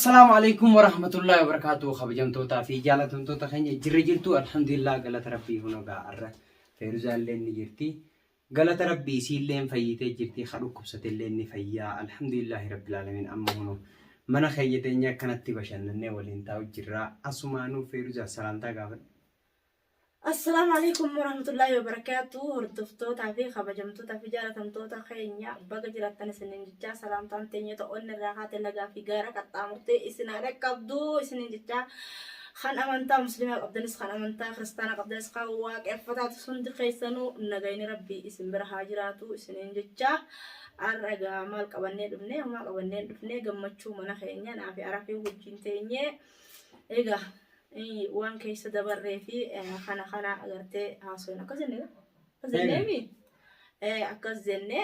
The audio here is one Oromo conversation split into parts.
Assalaamu alaikum warahmatullahi wabarakatuh kabajamtootaa fi jaalatamtoota keenya jirra jirtu alhamdulillah galata rabbii hunogaa arra feeruzaallee ni jirti galata rabbii isiilleen fayyitee jirti ka dhukkubsatellee ni fayyaa alhamdulillahi rabbil alamin amma huno mana keenya teenya akkanatti bashannannee waliin taa'u jirra asumaanuu feeruzaa salaamtaa gaafadhu. Assalaamu alaikum warahmatullaahi wabarakaatu. Hordoftootaa fi kabajamtootaa fi jaalatamtoota keenya baga jiraattan isiniin jechaa salaamtaan teenya ta'oonni irraa kaate lagaa fi gaara qaxxaamurtee isin haa dhaqqabdu isiniin jechaa kan amantaa musliimaa qabdanis kan amantaa kiristaanaa qabdanis kan waaqeffataatu hundi keessanuu nagayni rabbii isin bira haa jiraatu isiniin jechaa har'a egaa maal qabannee dhufne homaa qabannee dhufne gammachuu mana keenya naa fi arafee wajjin teenyee egaa waan keessa dabarree fi kana kana agartee haasofna. Akkas jennee akkas jenneemi akkas jennee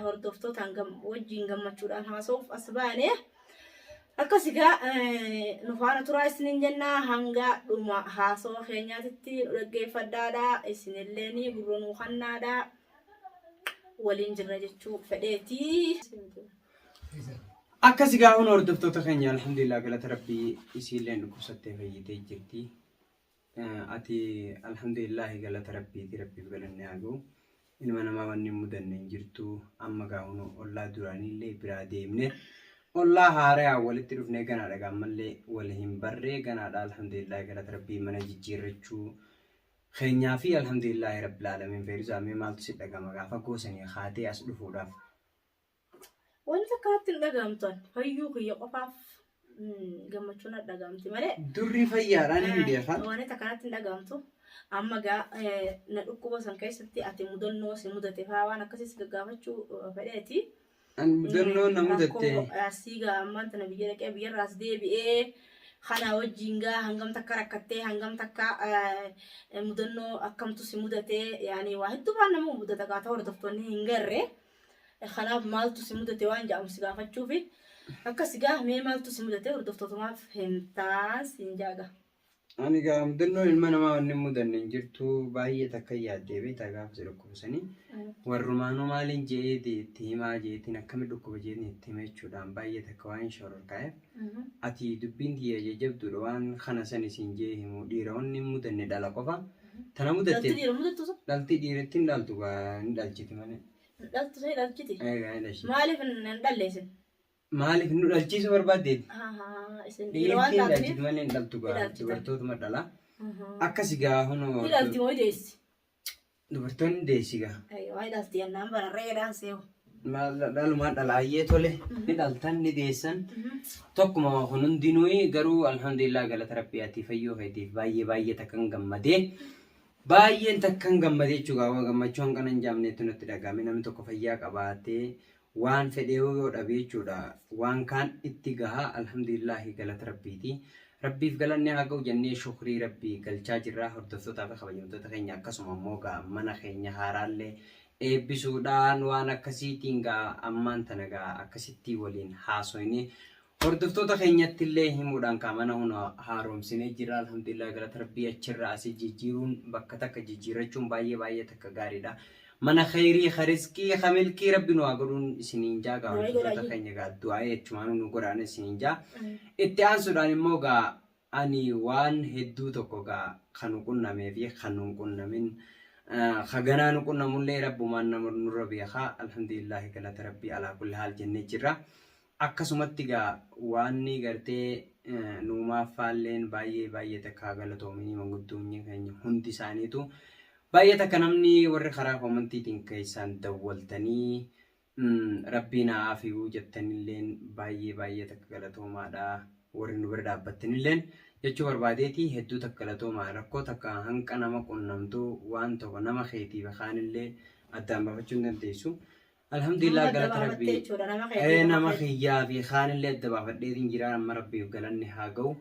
hordoftootaan wajjin gammachuudhaan haasa'uuf as baane. Akkas egaa nu faana turaa isiniin jennaa hanga dhuma haasawa keenyaatitti nu dhaggeeffadhaadha. Isinillee gurra nuu kannaadha. Waliin jirra jechuu fedheeti. Akkas egaa kun hordoftoota keenya alhamdulillah galata rabbii isiilleen dhukkubsattee fayyitee jirti. Ati alhamdulillah galata rabbiiti rabbiif galanni haa ga'u. Ilma namaa wanni hin mudanne hin jirtu amma gaa kun ollaa duraaniillee biraa deemne ollaa haarayaan walitti dhufnee ganaadha gaa ammallee wal hin barree ganaadha alhamdulillah galata rabbii mana jijjiirrachuu keenyaa fi alhamdulillah rabbil aalamiin feeruzaa mee maaltu si dhagama gaafa goosanii kaatee as dhufuudhaaf. Wanti akkanatti hin dhaga'amtu an fayyuu kiyya qofaaf gammachuun na dhaga'amti malee. Durri fayyaadhaan hin beekan. Wanti akkanatti hin dhaga'amtu. Amma gaa na dhukkuba san keessatti ati mudannoo si mudate faa waan akkasii si gaggaafachuu fedheeti. An mudannoo na mudatte. Rakkoo asii gaa ammaan tana biyya dhaqee biyyarraa as deebi'ee kana wajjin gaa hangam takka rakkattee hangam takka mudannoo akkamtu si mudate yaani waa hedduu waan nama mudata gaa ta'u hordoftoonni hin garre. Kanaaf maaltu si mudate waan jedhamu si gaafachuufi. Akkas gaa mee maaltu si mudate hordoftootumaaf himtaa siin jaaga. Ani gaa mudannoo ilma namaa wanni hin mudanne hin jirtu baay'ee takka yaaddee beektaa gaafa si dhukkubsanii warrumaanuu maaliin je'ee itti himaa jeetiin akkami dhukkuba jeetiin itti hima jechuudhaan baay'ee takka waan shororkaa'eef ati dubbiin tiyya jajjabduudha waan kana san isin jee himu dhiira wanni hin mudanne dhala qofa tana mudatte Dhalti dhiira mudattu sun? dhalti dhiiratti hin dhaltu gaa hin dhalchiti malee. Dhaltu sun dhalchiti. Egaa hin dhalchiti. Maaliif hin dhalle isin? Maaliif nu dhalchiisuu barbaaddeeti? Ahaa, Isin dhiira waan Dhiirti hin taataniif dhalchiti malee hin dhaltu gaa ni dhalchitan. dubartootuma dhala. Ahaa. Akkasi gaa hunoo Ni dhalti moo deessi? dubartoonni deessi gaa. Waa dhalti jennaan bara reedhaan seehu. Maal dhalumaan dhalaayyee tole ni dhaltan ni deessan tokkuma kun hundinuu garuu alhamdulillah galata rabbii ati fayyuu keetiif baay'ee baay'ee takkan gammadee baay'een takkan gammadee jechuudha gammachuu hanqana hin jaamneetu natti dhagahame namni tokko fayyaa qabaatee waan fedhee yoo dhabe jechuudha waan kaan itti gaha alhamdulillaahi galata rabbiiti rabbiif galanni haa ga'u jennee shukrii rabbii galchaa jirra hordoftootaa fi kabajamtoota keenya akkasuma immoo gaa mana keenya haaraallee eebbisuudhaan waan akkasiitiin gaa ammaan tana gaa akkasitti waliin haasoyne hordoftoota keenyatti illee himuudhaan kaa mana huna haaromsinee jirra alhamdulillah galata rabbii achirraa asii jijjiiruun bakka takka jijjiirrachuun baay'ee baay'ee takka gaariidha. Mana kheyrii ka rizqii ka milkii rabbi nu haa godhuun isiniin jaa gaa Du'aa'ii hordoftoota godhaa keenya gaa du'aa'ii achumaanuu nu godhaan isiniin jaa. Itti aansuudhaan immoo gaa ani waan hedduu tokko gaa ka nu qunnamee fi ka nu hin qunnamin ka ganaa nu qunnamullee rabbumaan nama nurra beekaa alhamdulillaahi galata rabbii alaa kulli haal jennee jirra. Akkasumatti gaa waanni gartee nuumaaffaalleen baay'ee baay'ee takka haa galatoominii manguddoonni keenya hundi isaaniitu baay'ee takka namni warri karaa koomantiitiin keessaan dawwaltanii rabbiin haa aafiyuu jettanilleen baay'ee baay'ee takka galatoomaadha warri nu bira dhaabbattanilleen jechuu barbaadeeti hedduu takka galatoomaa rakkoo takka hanqa nama qunnamtu waan tokko nama keetiif kaanillee addaan baafachuu hin dandeessu. Alhamdulillah Nama adda galata baafattee rabbii. jechuudha nama keetii Ee nama nama keetii. kiyyaa fi kaanillee adda baafadheetiin jira amma rabbiif galanni haa ga'u.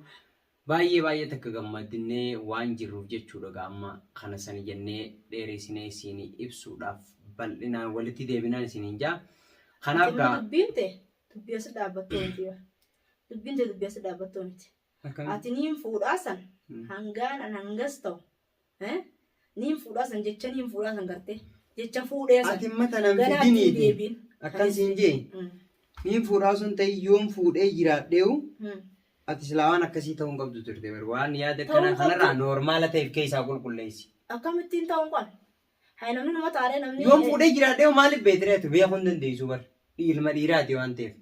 Baay'ee baay'ee takka gammadnee waan jirruuf jechuudha gaa amma kana sani jennee dheeressinee isiin ibsuudhaaf bal'inaan walitti deebinaan isiniin jaa. Kanaaf Ati immoo gaa dubbiin tee dubbii asi dhaabbattuu miti bar. Dubbiin tee dubbii asi dhaabbattuu miti. akkamitti? Ati niin fuudhaa san hangaan an hangas ta'u Eh? Niin fuudhaa san jecha niin fuudhaa san gartee jecha fuudhee san Ati mata nan ganaa ittiin fidiniiti. deebiin. Akkan siin jee. Niin fuudhaa sun ta'e yoon fuudhee jiraadheewu Ati silaa waan akkasii ta'uu hin qabdu turte bar waan yaada Ta'uu akkanaa hin qabdu. kanarraa noormaala ta'eef keessaa qulqulleessi. Akkamittiin ta'uu hin qabne? Hay namni numa taaree namni. Yoon fuudhee jiraadhee hoo maaliif beektiree ati beekuu hin dandeessu bar. Ilma dhiiraati waan ta'eef.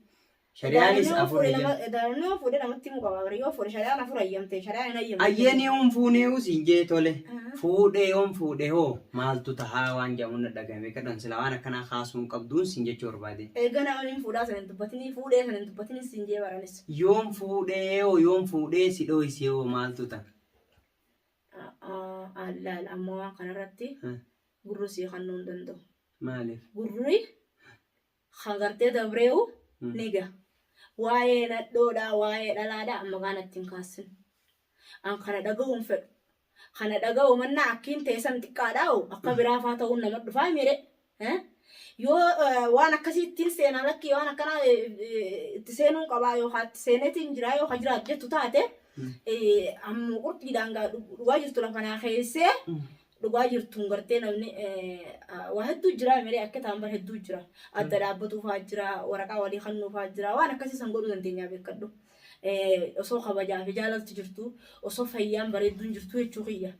Shari'aanis afur eeyyam. Namni yoo fuudhee namatti himuu qaba. Bare yoo fuudhe shari'aan afur hayyamte shari'aan hin hayyamne. Ayyee ni yoon fuuneehu siin jee tole. Fuudhee yoon fuudhe hoo maaltu tahaa waan jedhamu na dhagahame kadhan silaa waan akkanaa kaasuu hin qabduun siin jechuu barbaade. Eega nama hin fuudhaa sana hin dubbatinii fuudhee sana hin dubbatinii siin jee baranis. Yoon fuudhee hoo yoon fuudhee si dhoysee hoo maaltu ta'a? Laal amma waan kanarratti gurri sii kannuu hin danda'u. Maaliif? Gurri kan gartee dabreewu ni gaha. Waa'ee nadhoodhaa waa'ee dhalaadhaa amma kaan natti hin kaasin. An kana dhaga'uu hin fedhu. Kana dhaga'uu mannaa akkiin teessan xiqqaadhaa akka biraa faa ta'uun nama dhufaa mire. Yoo waan akkasii ittiin seenaa lakkii waan akkanaa itti seenuun qabaa yookaan itti seeneetiin jiraa yoo ka jiraatu jettu taate ammoo qurxiidhaan dhugaa jirtu lafa naa keessee dhugaa jirtuun gartee namni waa hedduu jira miree akka ta'an bar hedduu jira adda dhaabbatuufaa jira waraqaa walii kennuufaa jira waan akkasii san godhuu dandeenyaa beekadhu. Osoo kabajaa fi jaalalti jirtu osoo fayyaan bareedduun jirtu jechuu kiyya.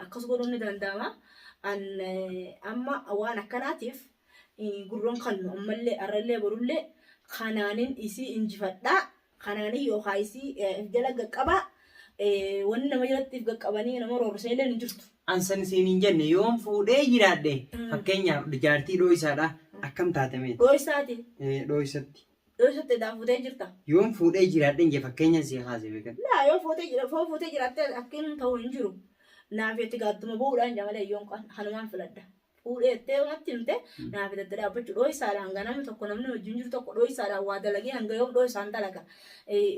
Akkas godhuun ni danda'ama. An amma waan akkanaatiif gurroon kannu ammallee arrallee borullee kanaanin isii injifadhaa kanaanin yookaan isii if jala qaqqabaa wanni nama jalatti if qaqqabanii nama roorrisan illee hin jirtu. An san siin hin jenne yoon fuudhee jiraadhe fakkeenyaaf jaartii dhooysaadha akkam taate mee? Dhooysaati. Dhooysatti. Dhooysatti edaa fuutee jirta. Yoon fuudhee jiraadhe hin jee fakkeenyan sii kaase beekan. Laa yoo fuutee jira yoo fuutee jiraatte akkin ta'u hin jiru. Naaf itti gaadduma bu'uudhaan jamalee yoon kanumaan filadha. Fuudhee jettee yoo natti himte naaf itti dhaabbachuu dhooysaadhaan hanga namni tokko namni wajjin jiru tokko dhooysaadhaan waa dalagee hanga yoom dhooysaan dalaga.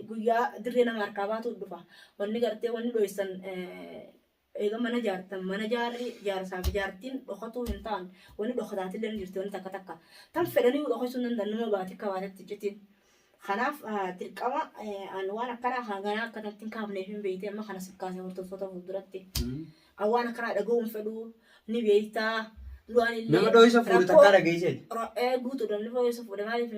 Guyyaa dirree nama harkaa baatu dhufa. Wanni gartee wanni dhooysan eega mana jaartan mana jaarri jaarsaa fi jaartiin dhokatuu hin ta'an wanni dhokataatillee ni jirti wanni takka takka tan fedhanii dhokachuu hin danda'an numa baati akka baatetti iccitiin. Kanaaf dirqama an waan akkanaa kan ganaa akkanatti hin kaafneef hin beekte amma kana si kaase hordoftoota fuulduratti. An waan akkanaa dhaga'uu hin fedhu ni beektaa duraan illee Nama dhooysa fuudhu takkaa dhageesseeti. Guutuu namni dhooysa fuudhe maaliif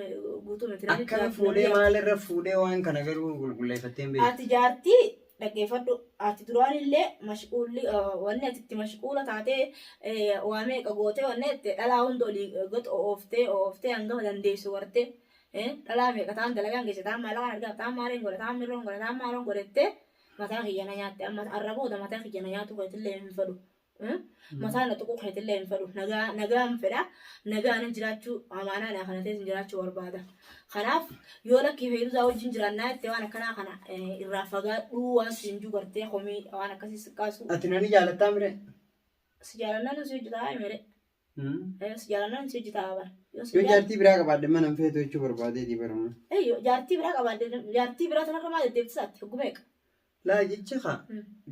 guutuu miti namni Akkami fuudhee maalirra fuudhee waan kana garuu qulqulleeffattee hin beektu. Ati jaartii dhaggeeffadhu ati duraan illee mashquulli wanni ati itti mashquula taatee waa meeqa gootee wanni itti dhalaa hunda olii gad ooftee ooftee hanga dandeessu gartee dhalaa meeqa ta'an dalagaan geesse ta'an maallaqaan argaa ta'an maaliin godha ta'an mirroon godha ta'an maaloon godhettee mataa kiyya na nyaatte amma arra booda mataa kiyya na nyaatu keetillee hin fedhu. Mataa na tuquu keetillee hin fedhu. Nagaa nagaan fedha. Nagaan jiraachuu amaanaa naa kana ta'e jiraachuu barbaada. Kanaaf yoo lakkii feetuusaa wajjin jiraannaa jettee waan akkanaa kana irraa fagaadhuu waan siin juu gartee komii waan akkasii si kaasu. Ati nani jaalattaa mire? Si jaalannaan si hojjetaa mire. Si jaalannaan si hojjetaa bara. Yoo jaartii biraa qabaadhe mana hin feetu jechuu barbaadeeti baruma. Yoo jaartii biraa qabaadhe jaartii biraa tanarra maal deddeebisaatti hogguma eega. Laa jechi kaa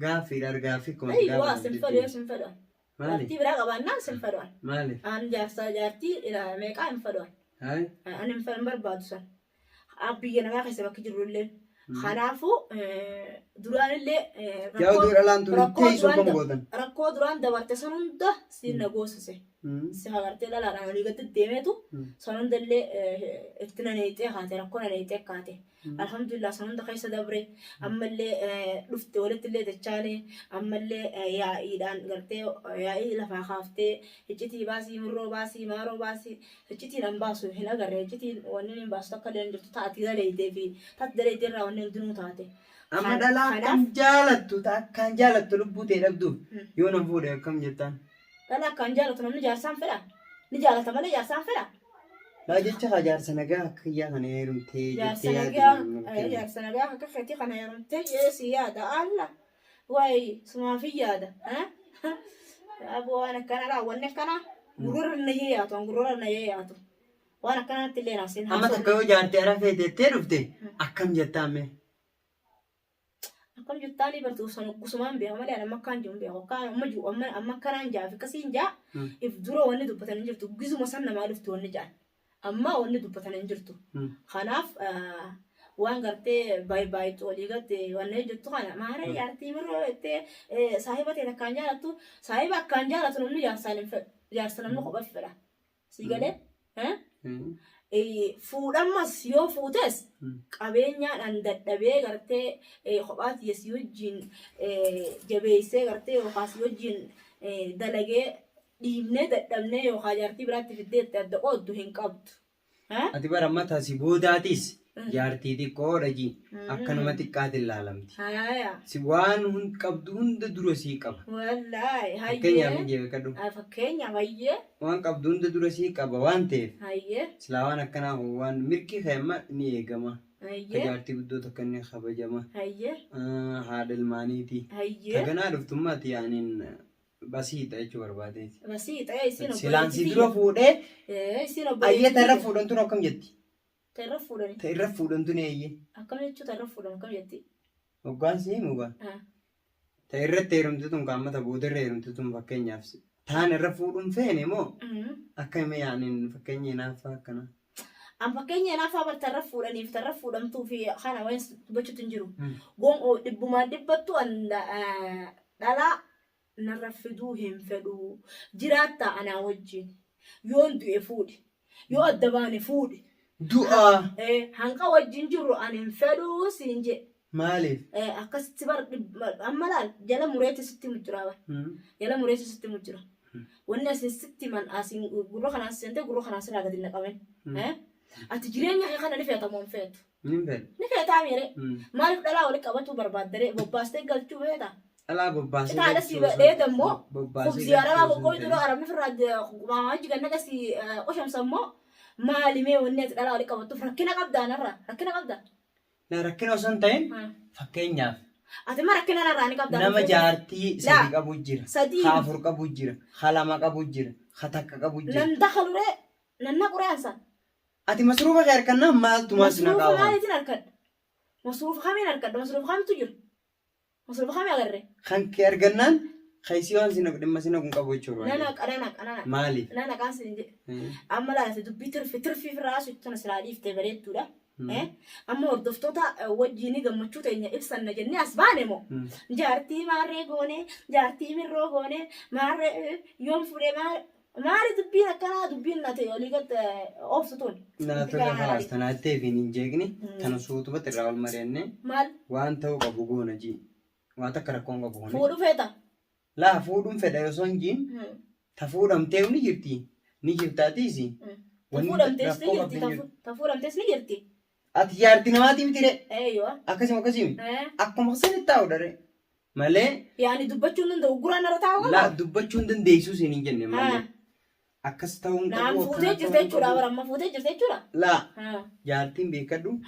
gaaffiidha gaaffii akkuma si gaafatan sin fedhu yoo sin fedhu. Maali? Jaartii biraa qabaannaan sin fedhu. Maali? An jaarsaa jaartii meeqaa hin fedhu. Hayi. Ani hin barbaadu san. Biyya namaa keessa bakki jirru illee. Kanaafuu duraan illee Yaa oduu dhalaan tun teessoo kam gootan? Rakkoo duraan dabarte san hunda siin na goosise. Si hagartee dhalaadhaan olii gadi deemeetu san hunda illee itti na neexee kaate rakkoo na neexee kaate. Alhamdulillah san hunda keessa dabre ammallee dhufte walitti illee dachaane ammallee yaa'iidhaan gartee yaa'ii lafaa kaaftee iccitii baasii mirroo baasii maaroo baasii Iccitiin an baasu hin agarre iccitiin wanni hin baasu takka illee hin jirtu ta ati daleeytee fi ta ati daleeytee irraa wanni hundinuu taate. Amma dhalaa akkam jaalattu ta akkaan jaalattu lubbuu tee dhabduuf yoo nan fuudhe akkam jettaan? Dhalaa akkaan jaalatu namni jaarsaan fedha? Ni jaalata malee jaarsaan fedha? Laa jecha kaa jaarsa nagaa akka kiyyaa kana heerumtee Jaarsa jettee nagaa yaadu. Jaarsa nagaa akka keetii kana heerumtee jee si yaada alla. Wayi sumaafin yaada. Aboo waan akkanaa laa wanni akkanaa gurrarra na yaatu an gurrarra na yaatu. Waan akkanaatti illee naaf siin Amma takka yoo jaartee ara feetettee dhufte akkam jettaa mee? Akkam jettaanii bartuu san gusumaan beeka malee amma akkaan jiru beeku. Akka amma jiru amma amma akkanaan jaa fi akkasiin jaa if dura wanni dubbatan hin jirtu gizuma san namaa dhuftu wanni jaan. Amma wanni dubbatan hin jirtu. Kanaaf waan gartee baay baay'atu walii galte wanni jettu kana maara jaartii mirroo jettee saahiba ta'e akkaan jaalattu saahiba akkaan jaalatu namni jaarsaan hin fedhu. Jaarsa namni kophaa fedha. Sii galee? Fuudhammas yoo fuutes qabeenyaadhaan dadhabee gartee kophaa tiyya si wajjin jabeessee gartee yookaan si wajjin dalagee dhiibnee dadhabnee yookaan jaartii biraatti fiddee itti adda qooddu hin qabdu. Ati bara amma tasi boodaatis jaartii xiqqoodha ji. Akka nama xiqqaatti ilaalamti. Haya. Si waan qabdu hunda dura sii qaba. Wallaahi Fakkeenyaaf hayyee. hin jee beekadhu. Fakkeenyaaf hayyee. Waan qabdu hunda dura sii qaba waan ta'eef. Hayyee. Silaa waan akkanaa kun waan mirgi kee amma ni eegama. Akka Hayyee. jaartii guddoo takka inni kabajama. Hayyee. Haadha ilmaaniiti. Hayyee. Taganaa dhuftummaati yaaniin basiixa jechuu barbaadeeti. Basiixa ee isiin Silaan obboleettii si dura tiyya. fuudhee Ee isiin ayyee obboleettii ta irra tiyya. fuudhan tun akkam jetti? Ta irra fuudhani. Ta irra fuudhan tun eeyyee. Akkam jechuu ta irra fuudhan akkam jetti? Hoggaan si himu gaa. Ah. Ta irratti heerumte tun kaamma ta boodarra heerumte tun fakkeenyaaf taan irra fuudhuun feene moo akka hime yaaniin fakkeenya hinaaffaa akkanaa. An fakkeenya hinaaffaa bar tarra fuudhaniif tarra fuudhamtuu fi kana waan dubbachuutu hin jiru. Gon dhibbumaan dhibbattu an dhalaa narra fiduu hin fedhu. Jiraattaa anaa wajjin. Yoon du'e fuudhi. Yoo adda baane fuudhi. Du'aa Hanqa wajjin jirru ani hin fedhuu siin jedhe. Maaliif? Akkasitti bar amma laal jala mureetti sitti himu jira bar. Jala mureetti sitti himu jira. Wanni asin sitti himan asin gurra kanaan seentee gurra kanaan sirraa gadi hin naqamin. Ati jireenya kee kana ni feeta moo hin feetu? Nin fedha. Ni feetaa miire? Maaliif dhalaa walitti qabatuu barbaaddaree bobbaastee galchuu feeta? Dhalaa bobbaasee Citaa dhasii galchuu osoo dheeda immoo bobbaasee kubzii arabaa galchuu osoo hin qoqqooytuu ta'in. arabni firraa qubaamaa jigan dhaqasii qoshamsa immoo maali mee wanni ati dhalaa walitti qabattuuf rakkina qabdaa narraa rakkina qabdaa? Na rakkina osoo hin ta'in fakkeenyaaf Ati ma rakkina narraa ni qabdaa? nama jaartii Laa sadi qabu jira, sadii ka afur qabu jira, ka lama qabu jira, ka takka qabu jira. Nan dakaluree nan naquree ansan. Ati masruufa kee harkannaan maaltu maal si Masruufa naqaa waan? maaliitiin harkadha? Masruufa kamiin harkadha? Masruufa kamtu jira? Masruufa kamii agarre? Kan kee argannaan kaysii waan si naqu dhimma si naqu hin qabu jechuu Nan barbaade. haqa nan haqa nan haqa. Maaliif? Nan haqaan siin jedhe. Amma laala dubbii tirfi tirfi firraa haasoftu tana silaa dhiiftee bareedduudha. Amma hordoftoota wajjin gammachuu teenya ibsanna jennee as baane moo? Jaartii maarree goone, jaartii mirroo goone, maarree yoom fuudhee maali dubbiin akkanaa dubbiin ati olii gad ooftu tun. Naa Dubbii tole kanaa kalaas laali. tanaa jettee fi hin jeeqni tana suutubatti irraa ol mari'annee Maal waan ta'uu qabu goona jii. Waa takka rakkoon qabu kuni. fuudhu feeta? Laa fuudhuun fedha osoo hin jiin ta fuudhamtee ni jirti. Ni jirtaatiisi. Ta Wanni fuudhamtees ni rakkoo jirti. qabdu hin jiru. Ta fuudhamtees ni jirti. Ati jaarti namaatii miti ree. Eeyyoo. Akkasuma akkasii. Eh. Akkuma sanitti taa'u dha malee Yaani dubbachuu hin danda'u guraan irra taa'u laa qaba. dubbachuu hin dandeessu siin hin jenne malee. Ah. Akkas ta'uu hin Naan qabu fuutee akkana jirte ta'uu hin jechuudha qabu. bara amma fuutee jirte jechuudha. Laa Ah. jaartiin beekadhu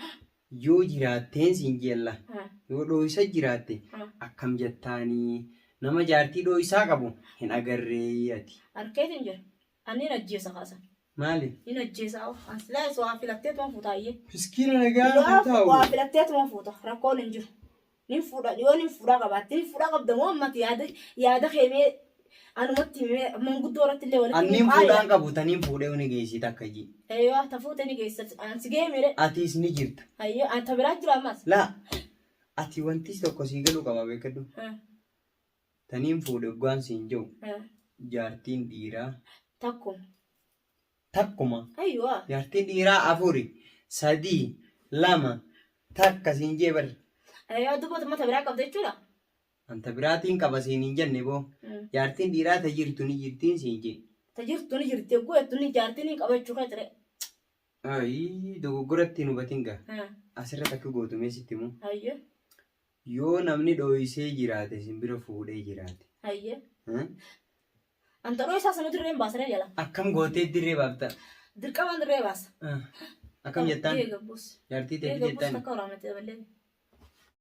yoo jiraatteen siin jella Ah. yoo dhooysa jiraatte Ah. akkam jettaanii nama jaartii dhooysaa qabu hin agarree ati. Harkeetiin jira. Ani hin ajjeesa kaasan. Maali? Hin ajjeesa. An silaa waa filatteetuma fuuta ayyee. Miskiina nagaa haa taa'u. Waa filatteetuma fuuta rakkoon hin jiru. Nin fuudha yoo nin fuudhaa qabaatte nin fuudhaa qabda moo ammati yaada yaada kee mee anumatti himi mee manguddoo irratti illee walitti Anniin himuu fuudhaan qaaliidha. qabu taniin fuudhee ni geessii takka jii. Eeyyoo ta fuute ni geessa an si gahee mere. Atiis ni jirta. Hayyoo an ta biraa jira ammas. Laa ati wanti tokko sii galuu qaba beekadhu. Taniin fuudhe hoggaan siin jiru jaartiin dhiiraa Takkuma. takkuma. Ayyoo. Jaartiin dhiiraa afuri, sadii, lama, takka siin jee bar. Eeyyoo dubbatu mata biraa qabda jechuudha. Anta biraatiin qaba siin hin jenne boo. Jaartiin dhiiraa ta jirtu ni jirtiin siin jee. Ta jirtu ni jirti egguu jettu ni jaartiin ni qaba jechuu kee ture. Ayii dogoggoratti hin hubatin gaa. Asirratti akka gootu mee sitti himu. Hayyee. Yoo namni dhooysee jiraate isin bira fuudhee jiraate. Hayyee. Eh? Anta dhooysaa sana dirreen baasa ree jala. Akkam gootee dirree baafta? Dirqamaan dirree baasa. Ah, Akkam jettaan? Gahee gabbuus. Jaartii Gahee teeti gabbuus jettaan? takka waraanatti daballee.